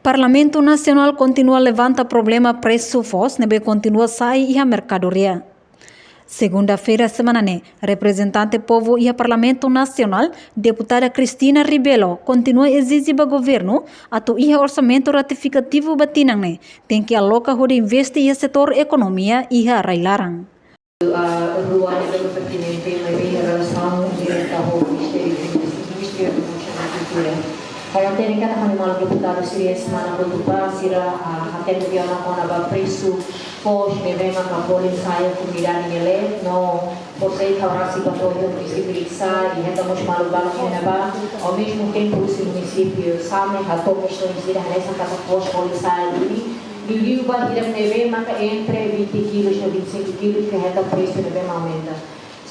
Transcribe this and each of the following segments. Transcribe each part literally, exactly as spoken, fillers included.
Parlamentu Nasionál kontinua levanta problema presu foos ne'ebé kontinua sa'e iha merkadoria. Segunda-feira semana ne'e, reprezentante povu iha Parlamentu Nasionál, Deputada Cristina Rebelo, kontinua ezije ba governu atu iha orsamentu retifikativu ba tinan ne'e tenke aloka hodi investe iha setór ekonomia iha rai-laran. Ah, rua ne'ebé pertinente, maibé iha relasaun direta ho Ministériu, Ministériu da Cultura. Ha'u hatene katak maluk deputadu sira semana preokupa, sira, ah, hatene tiha ona kona-ba presu foos ne'ebé maka folin sa'e iha komunidade nia leet, no por sei kau rasi ba toyo munisípiu Likisá, i hetan mós malu balu iha ne'ebá, ao mesmo tempo husi munisípiu Same hato'o kestaun sira hanesan katak foos folin sa'e duni, liuliu ba hirak ne'ebé maka entre vinte quilos no vinte e cinco quilos, ke hetan presu ne'ebé aumenta.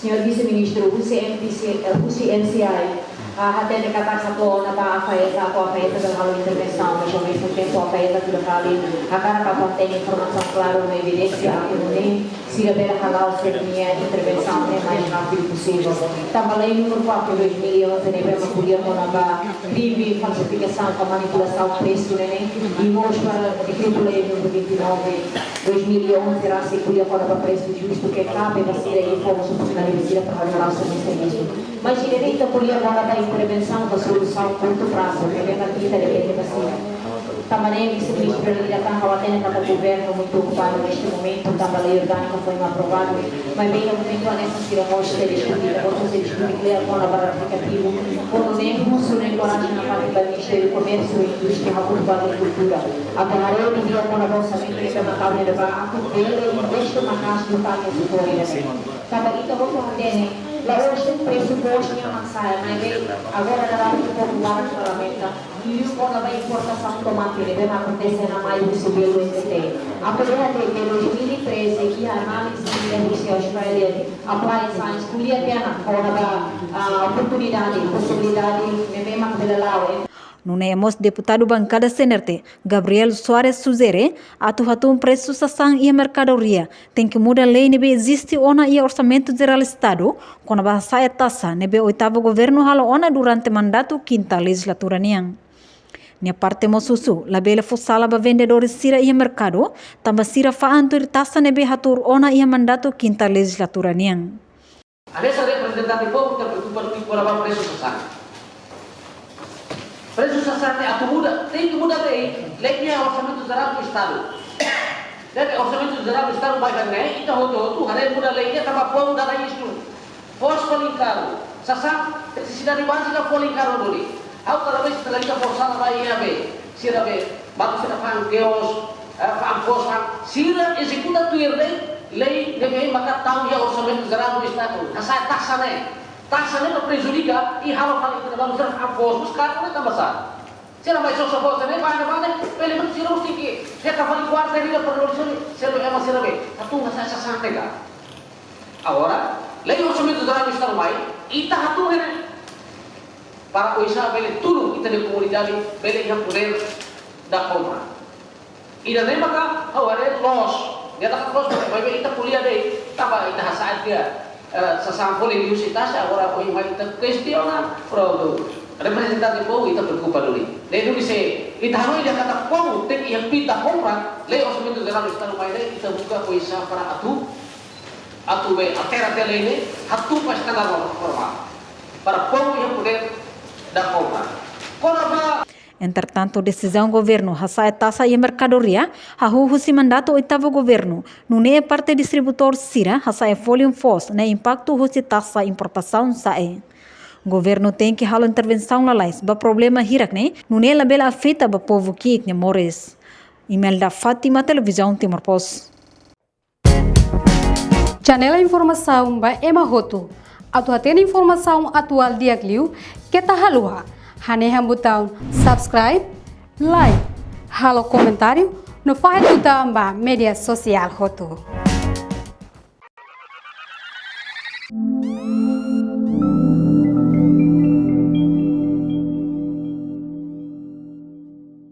Señór Vise-Ministru, husi M P C, eh, husi M C I, ah, hatene katak atu ona ba AFAESA, atu AFAESA bele halo intervensaun, mas ao mesmo tempo AFAESA tuda kali hakarak atu hatene informasaun klaru no evidénsia atu nune'e sira bele hala'o sira-nia intervensaun ne'e mais rápidu posivel. Tanba lei númeru quatro dois mil e onze ne'ebé mak ko'alia kona-ba krime falsifikasaun ka manipulasaun presu ne'e, i mós ba dekretu-lei númeru vinte e nove dois mil e onze rasik ko'alia kona-ba presu justu ke kabe ba sira i fó oportunidade ba sira para hala'o sira-nia servisu. Mas ida-ne'e ita ko'alia kona-ba intervensaun ka solusaun kurtu prazu, ne'ebé mak ita depende ba sira. Tanba ne'e, Vise-Ministru, ida tan ha'u hatene katak governu muitu okupadu neste momentu, tanba lei orgániku foin aprovadu, maibé iha momentu hanesan sira mós sei diskute, ita mós sei diskute kle'an kona-ba retifikativu, kona-ba ne'e husu no enkoraja nafatin ba Ministériu Komérsiu, Indústria, hamutuk ho Agrikultura. Atu haree didi'ak kona-ba orsamentu ne'ebé mak tau iha ne'ebá, atu bele investe maka'as liután iha setór ida-ne'e. Tanba ita hotu hatene, la'ós de'it presu foos nian mak sa'e, maibé agora daudaun ita hotu barak lamenta, liuliu kona-ba importasaun tomate ne'ebé mak akontese iha Maio husi Belo N T T. Atu dehan de'it, iha dois mil e treze, iha análize ida husi Australia, Applied Science, ko'alia tiha ona kona-ba, ah, oportunidade, posibilidade ne'ebé mak bele la'o. Nune'e mós deputadu bankada C N R T, Gabriel Soares sujere, atu hatún presu sasán iha merkadoria, tenke muda lei ne'ebé eziste ona iha Orsamentu Jerál Estadu, kona-ba hasa'e taxa ne'ebé oitavu governu halo ona durante mandatu kinta lejizlatura nian. Nia parte mós husu, labele fó sala ba vendedores sira iha merkadu, tanba sira fa'an tuir taxa ne'ebé hatuur ona iha mandatu kinta lejizlatura nian. Hanesan reprezentante povu ita preokupa kona-ba presu sasán. Presu sasán ne'e atu muda, tenke muda lei, lei iha Orsamentu Jerál do Estadu. Jadi Orsamentu Jerál do Estadu mai ba ne'e, ita hotu-hotu haree muda lei ne'e tanba povu dada isu. Foos folin karu, sasán nesesidade bázika folin karu duni. Ha'u kada vez ita lalika fó sala ba iha be, sira be, balu sira fa'an kios, eh, fa'an foos, fa'an, sira ezekuta tuir lei, lei ne'ebé maka tau iha Orsamentu Jerál do Estadu, hasa'e taxa ne'e. Taxa ne'e mak prejudika i halo fali ita-nia balu sira fa'an foos, mós karu ne'e tanba sá. Sira mai sosa foos ne'e, ba ne'e, ba ne'e, pelo menos sira mós tenke hetan fali kuarta ida para lori soli, selu ema sira be, atu hasa'e sasán ne'e ka. Agora, lei Orsamentu Jerál do Estadu mai, ita hatún ne'e para oinsá bele tulun ita-nia komunidade bele iha poder da compra. Ida-ne'e maka ha'u haree loos, nia taka loos, maibé ita ko'alia de'it, tanba ita hasa'e tiha, eh, sasán folin liuhusi taxa, agora ohin mai ita kestiona, prontu. Reprezentante povu ita preokupa duni. Ne'e duni se ita hanoin dehan katak povu tenke iha poder da compra, lei Orsamentu Jerál do Estadu mai ne'e, ita buka oinsá para atu, atu be altera tiha lei ne'e, atu ba standar normál. Para povu iha poder da compra. Kona-ba Entretantu, desizaun governu hasa'e taxa iha merkadoria hahú husi mandatu oitavu governu, nune'e parte distribuidór sira hasa'e folin foos ne'e impaktu husi taxa importasaun sa'e. Governu tenke halo intervensaun lalais ba problema hirak ne'e, nune'e labele afeta ba povu ki'ik nia moris. Imelda Fátima, Televizaun Timor Post. Janela informasaun ba ema hotu. Atu hatene informasaun atuál di'ak liu, keta haluha hanehan butaun subscribe, like, halo komentáriu, no fahe tutan ba média sosiál hotu.